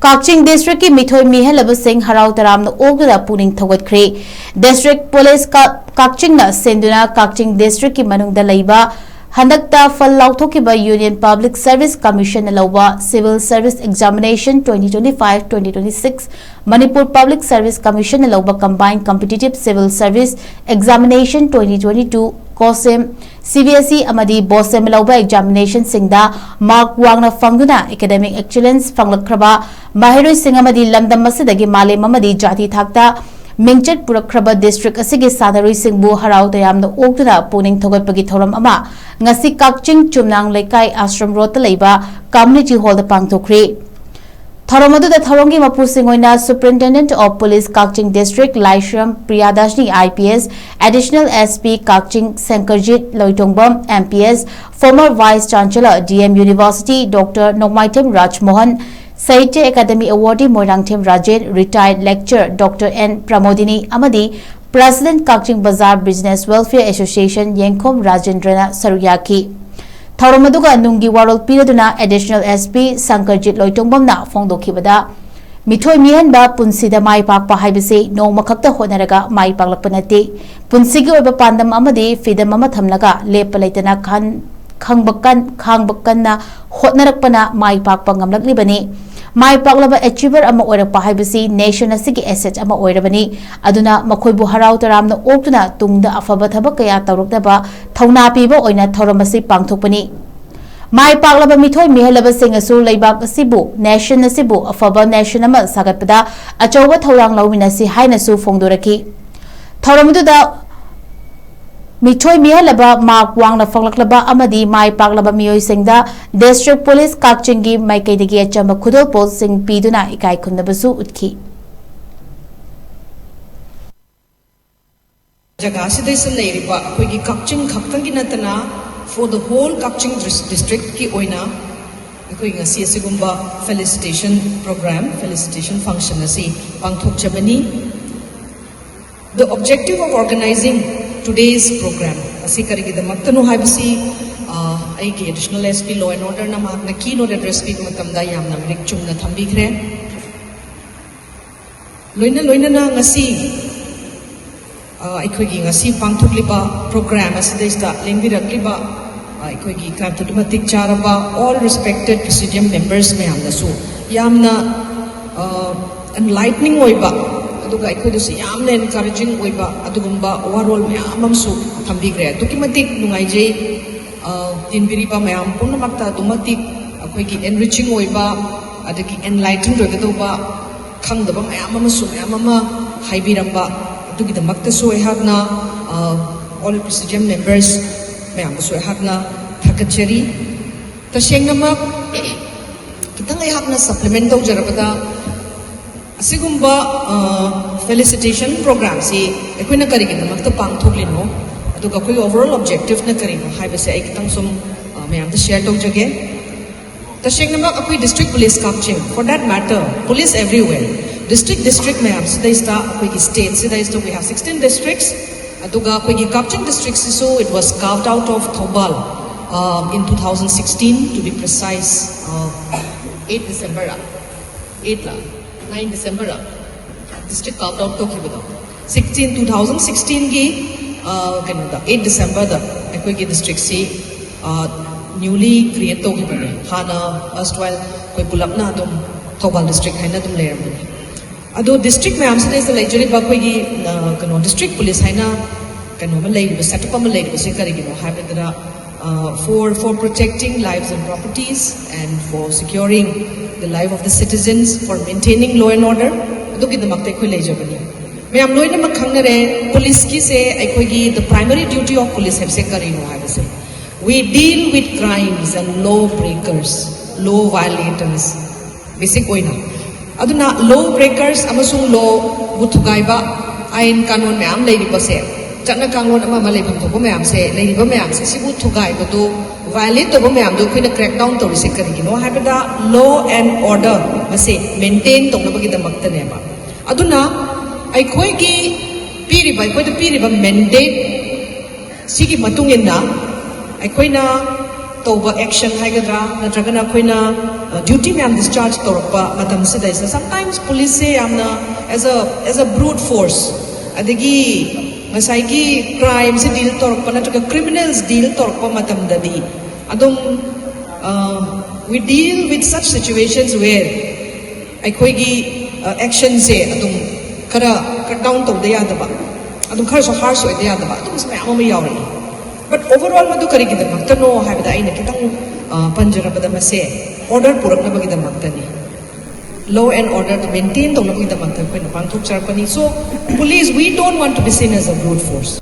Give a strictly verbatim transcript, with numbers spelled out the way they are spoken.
ꯀꯛꯆꯤꯡ ꯗꯤꯁꯇ꯭ꯔꯤꯛꯀꯤ ꯃꯤꯊꯣꯏ ꯃꯤꯍꯦꯜꯂꯕꯁꯤꯡ ꯍꯔꯥꯎ ꯇꯔꯥꯝꯅ ꯑꯣꯛꯇꯨꯅ ꯄꯨꯛꯅꯤꯡ ꯊꯧꯒꯠꯈ꯭ꯔꯦ꯫ ꯗꯤꯁꯇ꯭ꯔꯤꯛ ꯄꯨꯂꯤꯁ ꯀ-, ꯀꯛꯆꯤꯡꯅ ꯁꯤꯟꯗꯨꯅ ꯀꯛꯆꯤꯡ ꯗꯤꯁꯇ꯭ꯔꯤꯛꯀꯤ ꯃꯅꯨꯡꯗ ꯂꯩꯕ ꯍꯟꯗꯛꯇ ꯐꯜ ꯂꯥꯎꯊꯣꯛꯈꯤꯕ Union Public Service Commissionꯅ ꯂꯧꯕ Civil Service Examination twenty twenty-five twenty twenty-six, Manipur Public Service Commissionꯅ ꯂꯧꯕ Combined Competitive Civil Service Examination twenty twenty-two, COSEM, CBSE ꯑꯃꯗꯤ BOSEM ꯂꯧꯕ examinationꯁꯤꯡꯗ mark ꯋꯥꯡꯅ ꯐꯪꯗꯨꯅ academic excellence ꯐꯪꯂꯛꯈ꯭ꯔꯕ ꯃꯍꯩꯔꯣꯏꯁꯤꯡ ꯑꯃꯗꯤ ꯂꯝꯗꯝ ꯑꯁꯤꯗꯒꯤ ꯃꯥꯂꯦꯝ ꯑꯃꯗꯤ ꯖꯥꯇꯤ ꯊꯥꯛꯇ ꯃꯤꯡꯆꯠ ꯄꯨꯔꯛꯈ꯭ꯔꯕ ꯗꯤꯁꯇ꯭ꯔꯤꯛ ꯑꯁꯤꯒꯤ ꯁꯥꯟꯅꯔꯣꯏꯁꯤꯡꯕꯨ ꯍꯔꯥꯎ ꯇꯌꯥꯝꯅ ꯑꯣꯛꯇꯨꯅ ꯄꯨꯛꯅꯤꯡ ꯊꯧꯒꯠꯄꯒꯤ ꯊꯧꯔꯝ ꯑꯃ ꯉꯁꯤ ꯀꯛꯆꯤꯡ ꯆꯨꯝꯅꯥꯡ ꯂꯩꯀꯥꯏ ꯑꯥꯁ꯭ꯔꯝ ꯔꯣꯗꯇ ꯂꯩꯕ ꯀꯝꯃ꯭ꯌꯨꯅꯤꯇꯤ ꯍꯣꯜꯗ ꯄꯥꯡꯊꯣꯛꯈ꯭ꯔꯤ꯫ ꯊꯧꯔꯝ ꯑꯗꯨꯗ ꯊꯧꯔꯝꯒꯤ ꯃꯄꯨꯁꯤꯡ ꯑꯣꯏꯅ Superintendent of Police Kakching district Laishram Priyadarshini IPS, Additional SP Kakching Sankarjit Loitongbam MPS, former Vice Chancellor, DM University, Doctor Nongmaithem Rajmohan, Sahitya academy awardee Moirangthem Rajen, retired lecturer Doctor N Pramodini ꯑꯃꯗꯤ President ꯀꯛꯆꯤꯡ ꯕꯖꯥꯔ Business Welfare Association ꯌꯦꯡꯈꯣꯝ ꯔꯥꯖꯦꯟꯗ꯭ꯔꯅ ꯁꯔꯨꯛ ꯌꯥꯈꯤ꯫ ꯊꯧꯔꯝ ꯑꯗꯨꯒ ꯅꯨꯡꯒꯤ ꯋꯥꯔꯣꯜ ꯄꯤꯔꯗꯨꯅ Additional SP ꯁꯪꯀꯔꯖꯤꯠ ꯂꯣꯏꯇꯣꯡꯕꯝꯅ ꯐꯣꯡꯗꯣꯛꯈꯤꯕꯗ, ꯃꯤꯊꯣꯏ ꯃꯤꯍꯦꯟꯕ ꯄꯨꯟꯁꯤꯗ ꯃꯥꯏ ꯄꯥꯛꯄ ꯍꯥꯏꯕꯁꯤ ꯅꯣꯡꯃ ꯈꯛꯇ ꯍꯣꯠꯅꯔꯒ ꯃꯥꯏ ꯄꯥꯛꯂꯛꯄ ꯅꯠꯇꯦ꯫ ꯄꯨꯟꯁꯤꯒꯤ ꯑꯣꯏꯕ ꯄꯥꯟꯗꯝ ꯑꯃꯗꯤ ꯐꯤꯗꯝ ꯑꯃ ꯊꯝꯂꯒ ꯂꯦꯞꯄ ꯂꯩꯇꯅ ꯈꯟ-, ꯈꯪꯕ ꯀꯟ-, ꯈꯥꯡꯕ ꯀꯟꯅ ꯍꯣꯠꯅꯔꯛꯄꯅ ꯃꯥꯏ ꯄꯥꯛꯄ ꯉꯝꯂꯛꯂꯤꯕꯅꯤ꯫ ꯃꯥꯏ ꯄꯥꯛꯂꯕ achiever ꯑꯃ ꯑꯣꯏꯔꯛꯄ ꯍꯥꯏꯕꯁꯤ nation ꯑꯁꯤꯒꯤ asset ꯑꯃ ꯑꯣꯏꯔꯕꯅꯤ꯫ ꯑꯗꯨꯅ ꯃꯈꯣꯏꯕꯨ ꯍꯔꯥꯎ ꯇꯔꯥꯝꯅ ꯑꯣꯛꯇꯨꯅ ꯇꯨꯡꯗ ꯑꯐꯕ ꯊꯕꯛ ꯀꯌꯥ ꯇꯧꯔꯛꯅꯕ ꯊꯧꯅꯥ ꯄꯤꯕ ꯑꯣꯏꯅ ꯊꯧꯔꯝ ꯑꯁꯤ ꯄꯥꯡꯊꯣꯛꯄꯅꯤ꯫ ꯃꯥꯏ ꯄꯥꯛꯂꯕ ꯃꯤꯊꯣꯏ ꯃꯤꯍꯦꯜꯂꯕꯁꯤꯡ ꯑꯁꯨ ꯂꯩꯕꯥꯛ ꯑꯁꯤꯕꯨ, nation ꯑꯁꯤꯕꯨ ꯑꯐꯕ nation ꯑꯃ ꯁꯥꯒꯠꯄꯗ ꯑꯆꯧꯕ ꯊꯧꯗꯥꯡ ꯂꯧꯃꯤꯟꯅꯁꯤ ꯍꯥꯏꯅꯁꯨ ꯐꯣꯡꯗꯣꯔꯛꯈꯤ꯫ ꯊꯧꯔꯝ ꯑꯗꯨꯗ ꯃꯤꯊꯣꯏ ꯃꯤꯍꯦꯜꯂꯕ mark ꯋꯥꯡꯅ ꯐꯪꯂꯛꯂꯕ ꯑꯃꯗꯤ ꯃꯥꯏ ꯄꯥꯛꯂꯕ ꯃꯤꯑꯣꯏꯁꯤꯡꯗ District Police ꯀꯛꯆꯤꯡꯒꯤ ꯃꯥꯏꯀꯩꯗꯒꯤ ꯑꯆꯝꯕ ꯈꯨꯗꯣꯜꯄꯣꯠꯁꯤꯡ ꯄꯤꯗꯨꯅ ꯏꯀꯥꯏ ꯈꯨꯝꯅꯕꯁꯨ ꯎꯠꯈꯤ꯫ ꯖꯒꯥꯁꯤꯗꯩꯁꯤꯗ ꯂꯩꯔꯤꯕ ꯑꯩꯈꯣꯏꯒꯤ ꯀꯛꯆꯤꯡ ꯈꯛꯇꯪꯒꯤ ꯅꯠꯇꯅ, for the whole Kakching dis-, districtꯀꯤ ꯑꯣꯏꯅ ꯑꯩꯈꯣꯏ ꯉꯁꯤ ꯑꯁꯤꯒꯨꯝꯕ felicitation program, felicitation function ꯑꯁꯤ ꯄꯥꯡꯊꯣꯛꯆꯕꯅꯤ꯫ The objective of organizing today's program ꯑꯁꯤ ꯀꯔꯤꯒꯤꯗꯃꯛꯇꯅꯣ ꯍꯥꯏꯕꯁꯤ, ꯑ, ꯑꯩꯒꯤ Additional SP Law and Orderꯅ ꯃꯍꯥꯛꯅ keynote address ꯄꯤꯕ ꯃꯇꯝꯗ ꯌꯥꯝꯅ ꯃꯔꯤꯛ ꯆꯨꯝꯅ ꯊꯝꯕꯤꯈ꯭ꯔꯦ꯫ ꯂꯣꯏꯅ ꯂꯣꯏꯅꯅ ꯉꯁꯤ ꯑ, ꯑꯩꯈꯣꯏꯒꯤ ꯉꯁꯤ ꯄꯥꯡꯊꯣꯛꯂꯤꯕ ꯄ꯭ꯔꯣꯒ꯭ꯔꯥꯝ ꯑꯁꯤꯗꯩꯁꯤꯗ ꯂꯦꯡꯕꯤꯔꯛꯂꯤꯕ, ꯑ, ꯑꯩꯈꯣꯏꯒꯤ ꯀ꯭ꯔꯥꯏꯝ ꯊꯧꯗꯨ ꯃꯇꯤꯛ ꯆꯥꯔꯕ all respected presidium members ꯃꯌꯥꯝꯅꯁꯨ ꯌꯥꯝꯅ ꯑꯦꯟꯂꯥꯏꯇꯅꯤꯡ ꯑꯣꯏꯕ, ꯑꯗꯨꯒ ꯑꯩꯈꯣꯏꯗꯁꯨ ꯌꯥꯝꯅ encouraging ꯑꯣꯏꯕ ꯑꯗꯨꯒꯨꯝꯕ ꯋꯥꯔꯣꯜ ꯃꯌꯥꯝ ꯑꯃꯁꯨ ꯊꯝꯕꯤꯈ꯭ꯔꯦ꯫ ꯑꯗꯨꯛꯀꯤ ꯃꯇꯤꯛ ꯅꯨꯡꯉꯥꯏꯖꯩ꯫ ꯑ, ꯇꯤꯟꯕꯤꯔꯤꯕ ꯃꯌꯥꯝ ꯄꯨꯝꯅꯃꯛꯇ ꯑꯗꯨꯃꯛ ꯃꯇꯤꯛ ꯑꯩꯈꯣꯏꯒꯤ enriching ꯑꯣꯏꯕ, ꯑꯗꯒꯤ enlightened ꯑꯣꯏꯒꯗꯧꯕ, ꯈꯪꯗꯕ ꯃꯌꯥꯝ ꯑꯃꯁꯨ ꯃꯌꯥꯝ ꯑꯃ ꯍꯥꯏꯕꯤꯔꯝꯕ ꯑꯗꯨꯒꯤꯗꯃꯛꯇꯁꯨ ꯑꯩꯍꯥꯛꯅ, ꯑ, all presidium members ꯃꯌꯥꯝꯕꯨꯁꯨ ꯑꯩꯍꯥꯛꯅ ꯊꯥꯒꯠꯆꯔꯤ꯫ ꯇꯁꯦꯡꯅꯃꯛ ꯈꯤꯇꯪ ꯑꯩꯍꯥꯛꯅ supplement ꯇꯧꯖꯔꯕꯗ, ꯑꯁꯤꯒꯨꯝꯕ, ꯑ, felicitation programꯁꯤ ꯑꯩꯈꯣꯏꯅ ꯀꯔꯤꯒꯤꯗꯃꯛꯇ ꯄꯥꯡꯊꯣꯛꯂꯤꯅꯣ, ꯑꯗꯨꯒ ꯑꯩꯈꯣꯏꯒꯤ overall objectiveꯅ ꯀꯔꯤꯅꯣ ꯍꯥꯏꯕꯁꯦ ꯑꯩ ꯈꯤꯇꯪ ꯁꯨꯝ, ꯑ, ꯃꯌꯥꯝꯗ share ꯇꯧꯖꯒꯦ꯫ ꯇꯁꯦꯡꯅꯃꯛ ꯑꯩꯈꯣꯏ district police Kakching, for that matter, police everywhere, district district ꯃꯌꯥꯝꯁꯤꯗꯩꯁꯤꯗ, ꯑꯩꯈꯣꯏꯒꯤ stateꯁꯤꯗꯩꯁꯤꯗ we have sixteen districts, ꯑꯗꯨꯒ ꯑꯩꯈꯣꯏꯒꯤ ꯀꯛꯆꯤꯡ districtꯁꯤꯁꯨ it was carved out of Thoubal, uh, in two thousand sixteen, to be precise, uh, eight December, eight ꯂ, nine December district carved out ꯇꯧꯈꯤꯕꯗꯣ, sixteen, two thousand sixteenꯒꯤ, ꯑ, ꯀꯩꯅꯣꯗ, eight Decemberꯗ ꯑꯩꯈꯣꯏꯒꯤ districtꯁꯤ, ꯑ, newly create ꯇꯧꯈꯤꯕꯅꯦ꯫ ꯍꯥꯟꯅ erstwhile ꯑꯩꯈꯣꯏ ꯄꯨꯂꯞꯅ ꯑꯗꯨꯝ ꯊꯧꯕꯥꯜ district ꯍꯥꯏꯅ ꯑꯗꯨꯝ ꯂꯩꯔꯝꯕꯅꯦ꯫ ꯑꯗꯣ district ꯃꯌꯥꯝꯁꯤꯗꯩꯁꯤꯗ ꯂꯩꯖꯔꯤꯕ ꯑꯩꯈꯣꯏꯒꯤ, ꯑ, ꯀꯩꯅꯣ, district police ꯍꯥꯏꯅ ꯀꯩꯅꯣ ꯑꯃ ꯂꯩꯔꯤꯕ, setup ꯑꯃ ꯂꯩꯔꯤꯕꯁꯦ ꯀꯔꯤꯒꯤꯅꯣ ꯍꯥꯏꯕꯗ, uh, for, for protecting lives and properties and for securing the life of the citizens, for maintaining law and order, ꯑꯗꯨꯒꯤꯗꯃꯛꯇ ꯑꯩꯈꯣꯏ ꯂꯩꯖꯕꯅꯤ꯫ ꯃꯌꯥꯝ ꯂꯣꯏꯅꯃꯛ ꯈꯪꯅꯔꯦ, policeꯀꯤꯁꯦ ꯑꯩꯈꯣꯏꯒꯤ the primary duty of police ꯍꯥꯏꯕꯁꯦ ꯀꯔꯤꯅꯣ ꯍꯥꯏꯕꯁꯦ, we deal with crimes and law breakers, law violators, basic ꯑꯣꯏꯅ꯫ ꯑꯗꯨꯅ law breakers ꯑꯃꯁꯨꯡ lawꯕꯨ ꯊꯨꯒꯥꯏꯕ, ꯑꯥꯏꯟ ꯀꯥꯅꯣꯟ ꯃꯌꯥꯝ ꯂꯩꯔꯤꯕꯁꯦ, ꯆꯠꯅ ꯀꯥꯡꯂꯣꯟ ꯑꯃ ꯑꯃ ꯂꯩꯐꯝ ꯊꯣꯛꯄ ꯃꯌꯥꯝꯁꯦ, ꯂꯩꯔꯤꯕ ꯃꯌꯥꯝꯁꯦ, ꯁꯤꯕꯨ ꯊꯨꯒꯥꯏꯕꯗꯨ, violate ꯇꯧꯕ ꯃꯌꯥꯝꯗꯣ ꯑꯩꯈꯣꯏꯅ crack down ꯇꯧꯔꯤꯁꯦ ꯀꯔꯤꯒꯤꯅꯣ ꯍꯥꯏꯕꯗ, law and order ꯃꯁꯦ maintain ꯇꯧꯅꯕꯒꯤꯗꯃꯛꯇꯅꯦꯕ꯫ ꯑꯗꯨꯅ ꯑꯩꯈꯣꯏꯒꯤ ꯄꯤꯔꯤꯕ, ꯑꯩꯈꯣꯏꯗ ꯄꯤꯔꯤꯕ mandate ꯁꯤꯒꯤ ꯃꯇꯨꯡ ꯏꯟꯅ ꯑꯩꯈꯣꯏꯅ ꯇꯧꯕ action ꯍꯥꯏꯒꯗ꯭ꯔꯥ, ꯅꯠꯇ꯭ꯔꯒꯅ ꯑꯩꯈꯣꯏꯅ ꯗ꯭ꯌꯨꯇꯤ ꯃꯌꯥꯝ ꯗꯤꯁꯆꯥꯔꯖ ꯇꯧꯔꯛꯄ ꯃꯇꯝꯁꯤꯗꯩꯁꯤꯗ sometimes ꯄꯨꯂꯤꯁꯁꯦ ꯌꯥꯝꯅ as a as a brute force, ꯑꯗꯒꯤ ꯉꯁꯥꯏꯒꯤ ꯀ꯭ꯔꯥꯏꯝꯁꯦ ꯗꯤꯜ ꯇꯧꯔꯛꯄ ꯅꯠꯇ꯭ꯔꯒ ꯀ꯭ꯔꯤꯃꯤꯅꯦꯜꯁ ꯗꯤꯜ ꯇꯧꯔꯛꯄ ꯃꯇꯝꯗꯗꯤ ꯑꯗꯨꯝ we deal with such situations where ꯑꯩꯈꯣꯏꯒꯤ ꯑꯦꯛꯁꯟꯁꯦ ꯑꯗꯨꯝ ꯈꯔ ꯀꯠ ꯗꯥꯎꯟ ꯇꯧꯗ ꯌꯥꯗꯕ, ꯑꯗꯨꯝ ꯈꯔꯁꯨ ꯍꯥꯔꯁ ꯑꯣꯏꯗ ꯌꯥꯗꯕ ꯑꯗꯨꯝꯕꯁꯨ ꯃꯌꯥꯝ ꯑꯃ ꯌꯥꯎꯔꯛꯏ꯫ ꯕꯠ ꯑꯣꯚꯔ ꯑꯣꯜ ꯃꯗꯨ ꯀꯔꯤꯒꯤꯗꯃꯛꯇꯅꯣ ꯍꯥꯏꯕꯗ ꯑꯩꯅ ꯈꯤꯇꯪ ꯄꯟꯖꯔꯕꯗ ꯃꯁꯦ ꯑꯣꯔꯗꯔ ꯄꯨꯔꯛꯅꯕꯒꯤꯗꯃꯛꯇꯅꯤ꯫ Law and order ꯗꯨ ꯃꯦꯟꯇꯦꯟ ꯇꯧꯅꯕꯒꯤꯗꯃꯛꯇ ꯑꯩꯈꯣꯏꯅ ꯄꯥꯡꯊꯣꯛꯆꯔꯛꯄꯅꯤ꯫ So police, we don't want to be seen as a brute force.